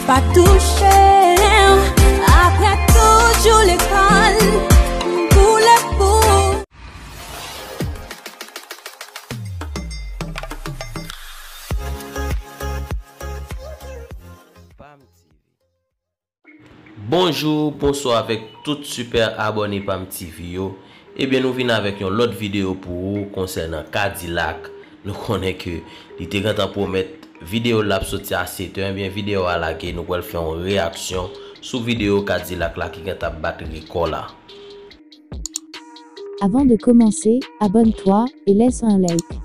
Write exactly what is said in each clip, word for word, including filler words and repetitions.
Pa touche m, apre toujou lekòl, m boule pou. Bonjou, bonswa avèk tout sipè abòne Pam T V yo. Ebyen, nou vin avèk yon lòt videyo pou ou konsènan Kadilak. Nou konnen ke li te gentan pwomèt videyo l ap soti a sèt è, ebyen, videyo a lage, nou pral fè yon reyaksyon sou videyo Kadilak la ki gentan ap bat rekò la. Avant de commencer, abonne-toi et laisse un like.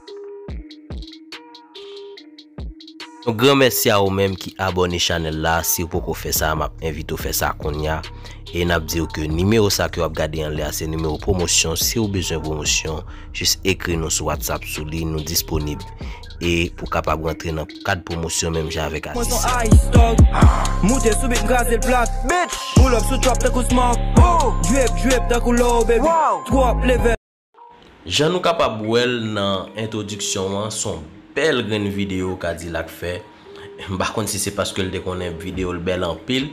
Yon gran mèsi a ou menm ki abòne chanèl la. Si w poko fè sa, m ap envite w fè sa kounye a. E n ap di w ke nimewo sa ke w ap gade anlè a, se nimewo pwomosyon. Si w bezwen pwomosyon, jis ekri nou sou WhatsApp sou li, nou disponib. E pou w kapab rantre nan kad pwomosyon menm jan avèk atis yo. Mwen se yon ice dog. Moute sou beat, m kraze l plat. Bitch. Pull up sou trap tankou smoke. Oh. Drip, drip tankou low, baby. Wow. Twòp level. Jan nou kapab wè l nan entwodiksyon an, se yon bèl grenn videyo Kadilak fè. M pa konn si se paske l te konnen videyo l bèl anpil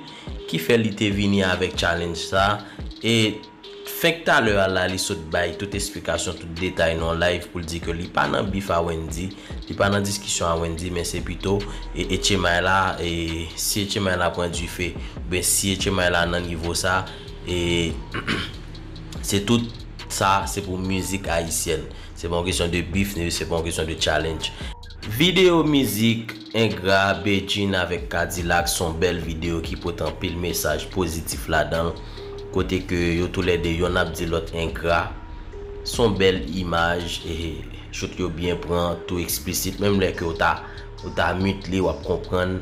ki fè li te vini avèk challenge sa. E fenk talè a la, li sot bay tout esplikasyon, tout detay nan yon live pou l di ke li pa nan bif a Wendy, li pa nan diskisyon a Wendy, men se pito e, Etchemay la, e si Etchemay la pran dife, ben si Etchemay la nan nivo sa, e se tout sa, se pou mizik ayisyèn. Se pa yon kesyon de bif, se pa yon kesyon de challenge. Videyo mizik Engra, Bedjine avèk Kadilak, se yon bèl videyo ki pote anpil mesaj pozitif ladan l, kote ke yo toulède, yonn ap di lòt engra. Se yon bèl imaj, e shoot yo byen pran, tou eksplisit, menm lè ke w ta, w ta mute li, w ap konprann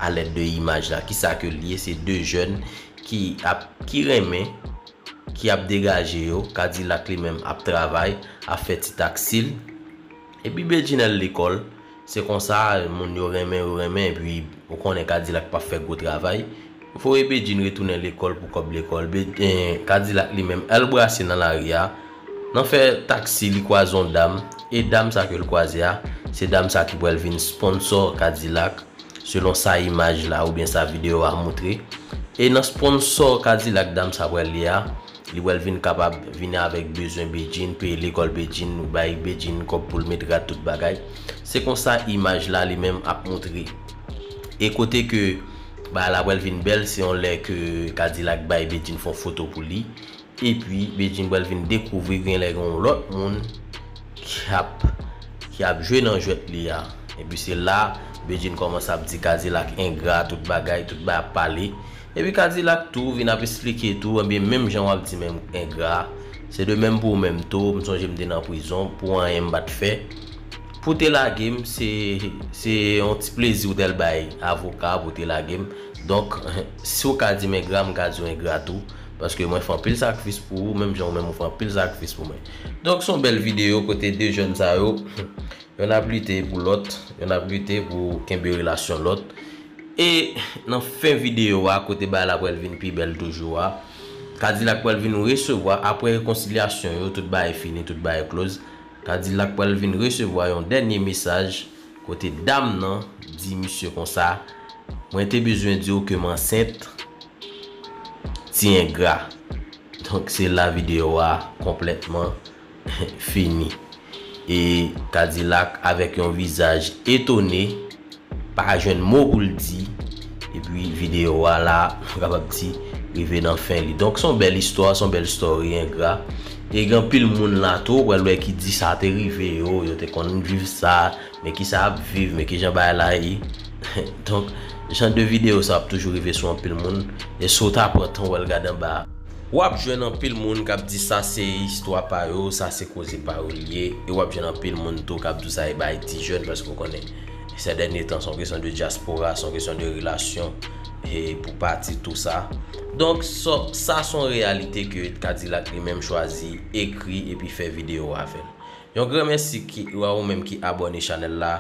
alèd de imaj la. Kisa ke l ye? Se de jèn ki ap, ki renmen, ki ap degaje yo. Kadilak li menm ap travay, ap fè ti taksi l. Epi Bedjine al lekòl. Se konsa, moun yo renmen, yo renmen, epi ou konnen Kadilak p ap fè gwo travay. Voye Bedjine retounen lekòl pou kòb lekòl. Be-, eh, Kadilak li menm al brase nan lari a. Nan fè taksi, li kwaze yon dam. E dam sa ke l kwaze a, se dam sa ki pral vin sponsò Kadilak. Selon sa imaj la oubyen sa videyo a montre. E nan sponsò Kadilak dam sa pral ye a, li pral vin kapab vini avèk bezwen Bedjine, peye lekòl Bedjine, bay Bedjine kòb pou l met rad tout bagay. Se konsa imaj la li menm ap montre. E kote ke bagay la pral vin bèl, se yon lè ke Kadilak bay Bedjine fè yon foto pou li. Epi Bedjine pral vin dekouvri genlè gen yon lòt moun k ap, k ap jwe nan jwèt li a. Epi se la Bedjine kòmanse ap di Kadilak engra, tout bagay, tout bagay ap pale. Epi Kadilak tou vin ap esplike tou, ebyen menm jan w ap di menm engra, se de menm pou ou menm tou, m sonje m te nan prizon, pou anyen m pa t fè. Pou te lage m, se, se yon ti plezi w t al bay avoka pou te lage m. Donk, si w ka di m engra, m ka di w engra tou. Paske mwen fè anpil sakrifis pou ou, menm jan ou menm ou fè anpil sakrifis pou mwen. Donk, se yon bèl videyo kote de jèn sa yo, yonn ap lite pou lòt, yonn ap lite pou kenbe relasyon lòt. E nan fen videyo a, kote bagay la pral vin pi bèl toujou a, Kadilak pral vin resevwa, apre rekonsilyasyon yo, tout bagay fini, tout bagay close, Kadilak pral vin resevwa yon dènye mesaj kote dam nan di misye konsa, mwen te bezwen di w ke m ansent, ti engra. Donk, se la videyo a konplètman fini. E Kadilak avèk yon vizaj etone, pa jwenn mo pou l di, epi videyo a la, nou kapab di, rive nan fen li. Donk, se yon bèl istwa, se yon bèl story, engra. E gen anpil moun la tou, ou pral wè ki di sa te rive yo, yo te konn viv sa, men kisa y ap viv, men kijan bagay la ye. Donk, jan de videyo sa ap toujou rive sou anpil moun. E si w ta pran tan w al gade anba a, w ap jwenn anpil moun k ap di sa se istwa pa yo, sa se koze pa yo l ye. E w ap jwenn anpil moun tou k ap di w sa e bay ti jèn, paske w konnen, sè dènye tan, se yon kesyon de dyaspora, se yon kesyon de relasyon, e pou pati tou sa. Donk, sa, sa se yon reyalite ke Kadilak li menm chwazi ekri epi fè videyo avè l. Yon gran mèsi ki, a ou menm ki abòne chanèl la.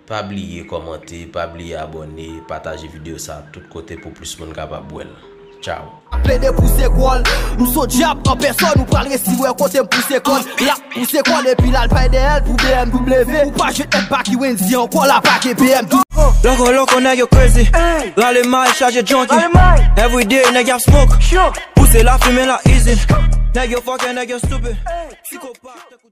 Pa bliye kòmante, pa bliye abòne, pataje videyo sa tout kote pou plis moun kapab wè l. Tchaw. Plede pouse kò l, m se yon dyab an pèsòn, ou pral resi wè kote m pouse kò l. L ap pouse kò l epi l al bay dèyè l pou B M W. Ou pa jwenn èd pa ki Wendy ankò, la pa gen B M W. Loco, loco, nèg yo crazy. Rale may, chaje junkie. Everyday, nèg y ap smoke. Pouse lafimen la easy. Nèg yo fucking, nèg yo stupid. Psikopat.